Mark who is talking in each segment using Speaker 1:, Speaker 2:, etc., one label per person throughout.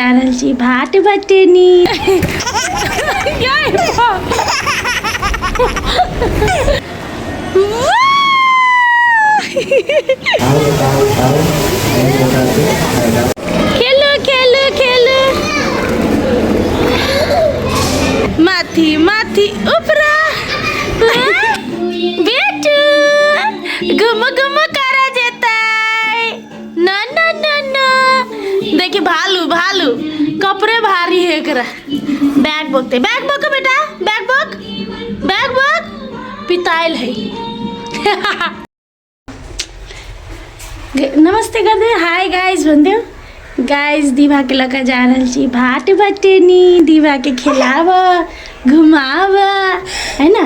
Speaker 1: जा रहल छी भाट बटेनी। खेलू खेलू खेलू, माथि माथि उपरा बेटू, घुम घुम कर जेतै। न न न न, देखी भालू भालू, कपड़े भारी है एकरा। बैग बोकते, बैग बोक बेटा, बैग बोक, बैग बोक, पिताइल है। नमस्ते कर दे, हाय गाइस भनिदियो। गाइस, दीवा के लऽ कऽ जा रहल छी भाट बटेनी, दीवा के खिलाब घुमाब है ना।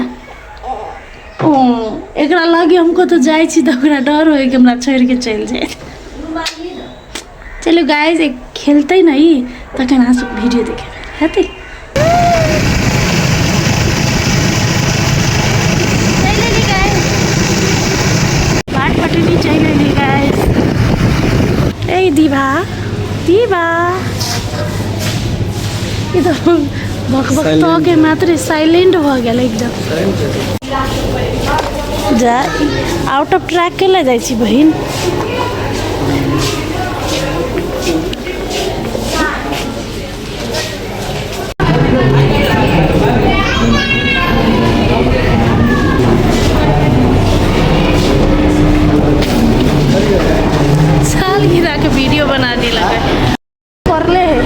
Speaker 1: ओ एकरा लगे हम कतौ जाइ छी तऽ ओकरा डर होइ कि हमरा छोड़ि के चलि जाय। चलू गाइस, एक खेलतै ने ई, तखन अहाँ सब वीडियो देखेबै हेतै। चलि एली गाइस, भाट पटनी चलि एली गाइस। ए दीवा दीवा, ई तऽ भक भक तऽ के मात्र साइलेंट भऽ गेल एकदम। जा, आउट ऑफ ट्रैक केला जाइ छी बहिन? साल गिरा के वीडियो बना दिलक है। पड़ले है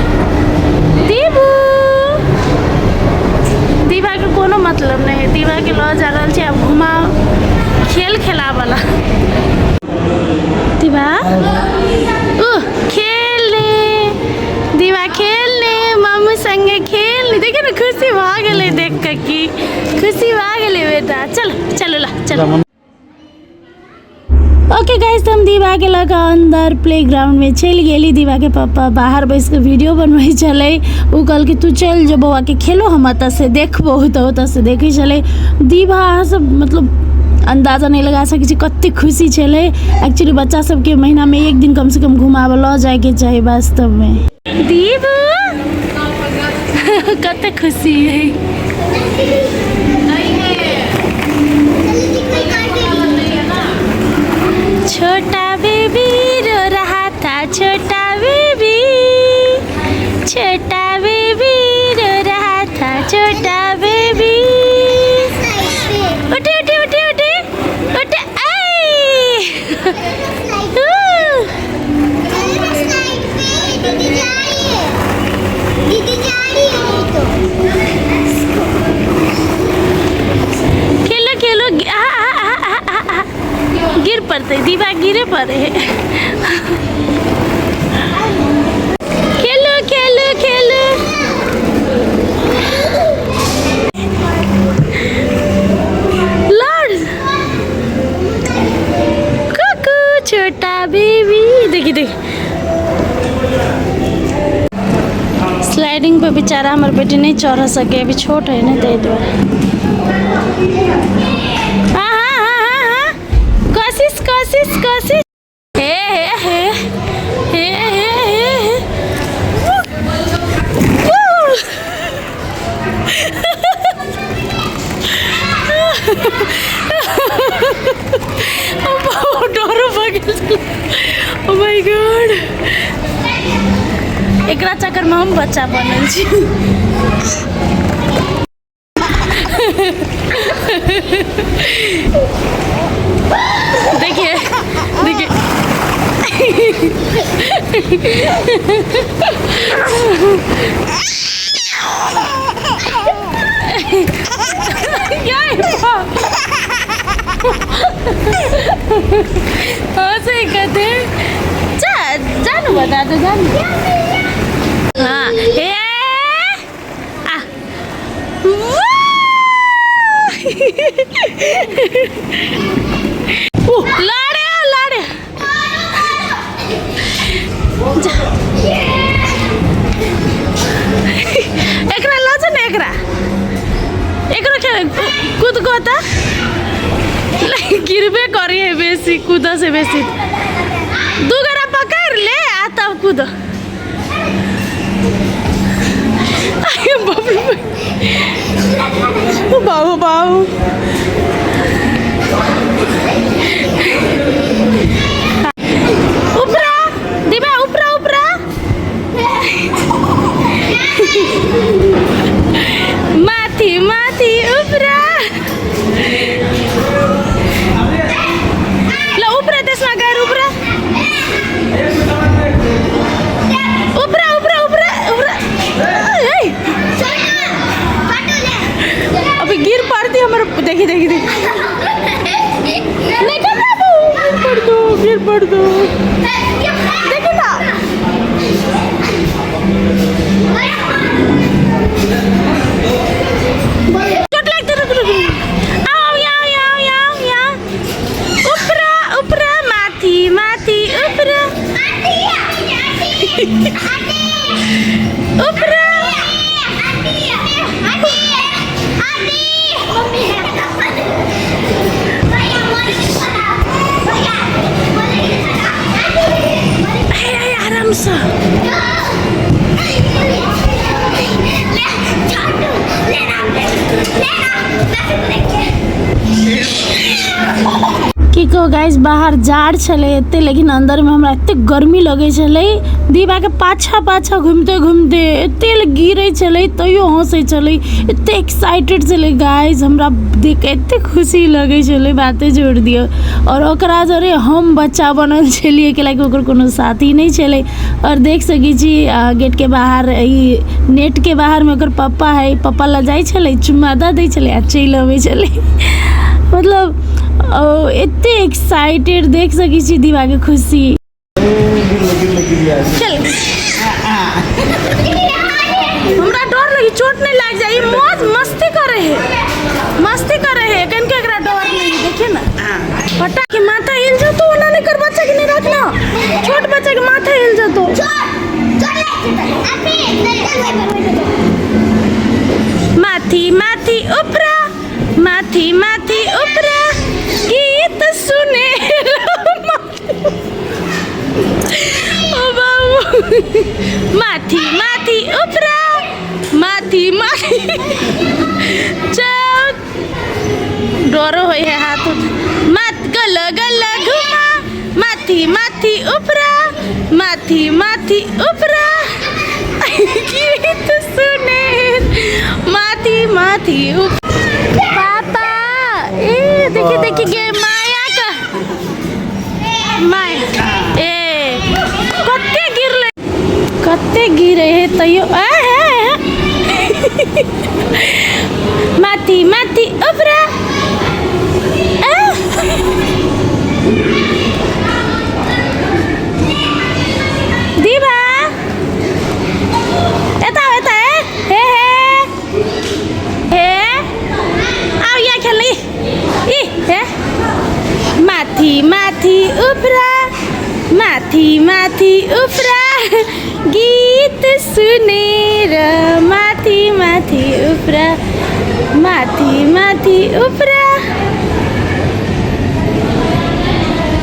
Speaker 1: दीबू, दीवा के कोनो मतलब नहीं है। दीवा के लऽ जा रहल छी आब घुमा खेल खेलावला। दीवा ओ खेल ले, दीवा खेल ले, मामू संगे खेल ले। देखिए ना, खुशी भऽ गेलै देख कऽ, की खुशी भऽ गेलै बेटा। चलो चलो ला चलो। ओके गाइस, तऽ हम दीवा के लऽ कऽ अंदर प्ले ग्राउंड में चलि गेली। दीवा के पापा बाहर बैस कऽ वीडियो बनबै छलै। ओ कहलकै तू चलि जो बौआ के खेलो, हम एतऽ से देखबो। तऽ ओतऽ से देखै छलै दीवा। अहाँ सब मतलब अंदाजा नहि लगा सकै छी कते खुशी छलै। एक्चुअली बच्चा सबके महीनामे एक दिन कमसँ कम घुमाबऽ लऽ जाइके चाही वास्तवमे। दीबू कते खुशी है। छोटा बेबी रो रहा था, छोटा बेबी, छोटा बेबी रो रहा था, छोटा बेबी। उठे उठे उठे उठे उठे, आई। खेलो खेलो, आ, आ, आ, आ, आ, आ। गिर पड़ते दीवा, गिरे पड़े है। खेलो खेलो खेलो, लड़ कुकू, छोटा बेबी। देखी देखी, स्लाइडिंग पे बेचारा हमर बेटी नहीं चढ़ सके, अभी छोट है ना, ताहि दुआरे। हाँ हाँ हाँ हाँ हाँ, कोशिश कोशिश कोशिश। हे हे हे हे हे हे हे। डर भऽ गेल। ओ my God, एकरा चक्कर में हम बच्चा बनल छी। देखिए देखिए, हँसै कते। जा जानु भयो दाजु, जानु। हाँ ए आ ऊ लड्यो लड्यो। जा। एकरा लऽ जा ने, एकरा एकरो खेल कूद को त गिरबे करी है बेसी, कूद से बेसी। दू गोरा पकड़ ले आ तब कूद। माथि माथि उपरा। ल उपरा, त्यसमा गएर उपरा उपरा उपरा उपरा उपरा। ए अभी गिर पड़ती हमर, देखी देखी देखी, निकल बाबू, गिर पड़ दो, गिर पड़ दो, देखी ना। चोट लगते, रुक रुक, आओ यहाँ यहाँ यहाँ यहाँ, उपरा उपरा, माथि माथि उपरा उपरा। आरामसँ। की कहो गाइस, बाहर जाड़ छलै एते, लेकिन अंदर में हमरा एते गर्मी लगै छलै। दीवा के पाछा पाछा घूमते घूमते एते गिरै छलै, तैयो हंसै छलै, एते एक्साइटेड छलै। गाइस, हमरा देख के एते खुशी लगै छलै, बाते छोड़ दियौ। और ओकरा जरे हम बच्चा बनल छलियै, कैलाकि ओकर कोनो साथी नहि छलै। और देख सकै छी, गेट के बाहर, ई नेट के बाहर में ओकर पप्पा है। पप्पा लग जाइ छलै, चुम्मा दऽ दै छलै आ चलि अबै छलै। मतलब एते एक्साइटेड, देख सकै छी दीवा के खुशी। चल, हमरा डर लगी, चोट नहीं लाग जाए। ई मौज मस्ती करे है, मस्ती करे है, कन के एकरा डर नहीं। देखिए ना, फटा के माथा हिल जतो। ओना नहीं कर, बच्चा के नहीं रखना, छोट बच्चा के माथा हिल जतो। माथि माथि उपरा, माथि माथि उपरा, गीत सुने। ओ बाबू, माथि माथि उपरा, माथि माथि जाओ। डरो होइ है हाथ उठ मत, गल गल घुमा, माथि माथि उपरा, माथि माथि उपरा, गीत सुने, माथि माथि उप। पापा, ए देखी देखी गे, माया का माया, ए कते गिरले, कते गिरे है, तैयो आ है। माथि माथि उपरा, आ। दिभा, यता आऊ, यता, ए हे हे हे, आऊ यहाँ खेल्ने। इ हे, माथि माथि उफ्रा, माथि माथि उफ्रा, गीत सुनेर, माथि माथि उफ्रा, माथि माथि उफ्रा,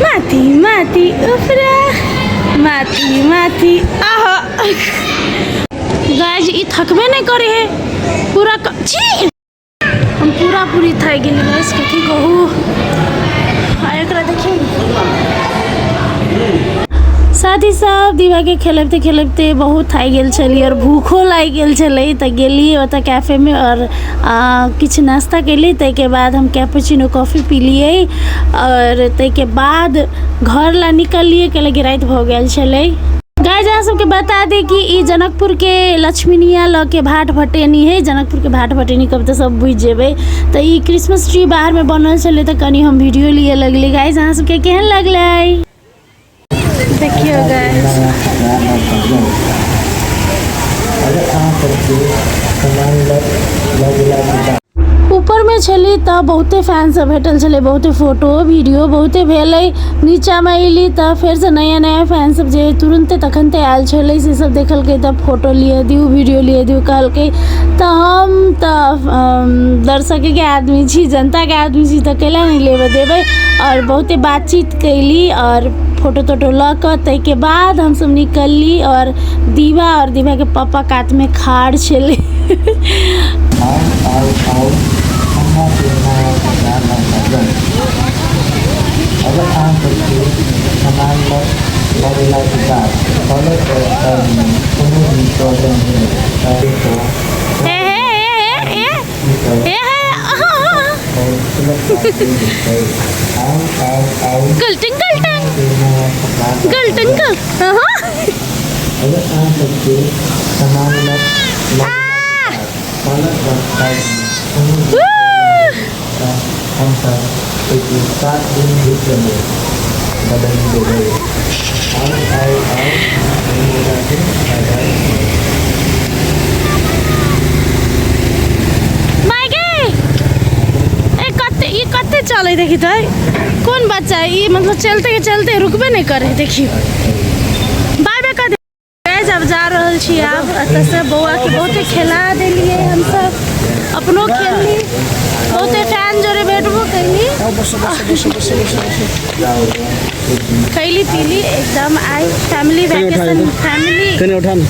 Speaker 1: माथि माथि उफ्रा, माथि माथि। आह गाइस, ई थकबे नहीं करे है पूरा छी। हम पूरा पूरी थाकि गेली गाइस, कथी कहू। आ एकरा देखियौ। साथी सब, दीवा के खेलबते खेलबते बहुत थाकि गेल छलियै और भूखो लागि गेल छलै, तऽ गेलियै ओतऽ कैफेमे और किछु नाश्ता केली। ताहिके बाद हम कैपुचिनो कॉफी पीलियै और ताहिके बाद घर ला निकललियै, कैलाकि राति भऽ गेल छलै। गाइस, अहाँ सबके बता दी कि ई जनकपुर के लक्ष्मीनिया लऽ के भाट भटेनी है। जनकपुर के भाट भटेनी कब तऽ सब बुझि जेबै। तऽ ई क्रिसमस ट्री बाहरमे बनल छलै, तऽ कनि हम वीडियो लिए लगली। गाइस, अहाँ सबके केहन लगलै? देखियौ गाइस।
Speaker 2: अगर अहाँ सबके सामान लऽ लऽ गेलाके बाद
Speaker 1: ऊपरमे छली तऽ बहुते फैन सब भेटल छलै, बहुते फोटो वीडियो बहुते भेलै। नीचामे अयली तऽ फेरसँ नया नया फैन सब जे तुरन्ते तखनते आयल छलै, से सब देखलकै तऽ फोटो लिअ दियौ, वीडियो लिअ दियौ कहलकै। तऽ हम तऽ दर्शकके आदमी छी, जनताके आदमी छी, तऽ कैला नहि लेबऽ देबै? आओर बहुते बातचीत कयली आओर फोटो तोटो लऽ कऽ ताहिके बाद हमसब निकलली आओर दीवा आओर दीवाके पप्पा कातमे खाड़ छलै।
Speaker 2: आउ आउ आउ, अहाँके नया कपड़ा लऽ कऽ जाउ। अगर अहाँ सबके सामान लऽ लऽ गेलाके बाद चलैत अवस्थामे कोनो भी
Speaker 1: गलटन गलटन गलटन गल। माय गे, ए कते ई कते चले देखी तो, कोन बच्चा ई मतलब चलते के चलते रुकबे नहीं करे। देखियो, बाय बाय कर दे। गाइस, अब जा रहल छी। आब एतऽ से बौआ के बहुते खेला देलियै हमसब, अपनो खेलली, बहुते फैन जोरे भेटबो कैली, खैली पीली एकदम। आइ फैमिली वैकेशन, फैमिली।
Speaker 3: कनी उठा न।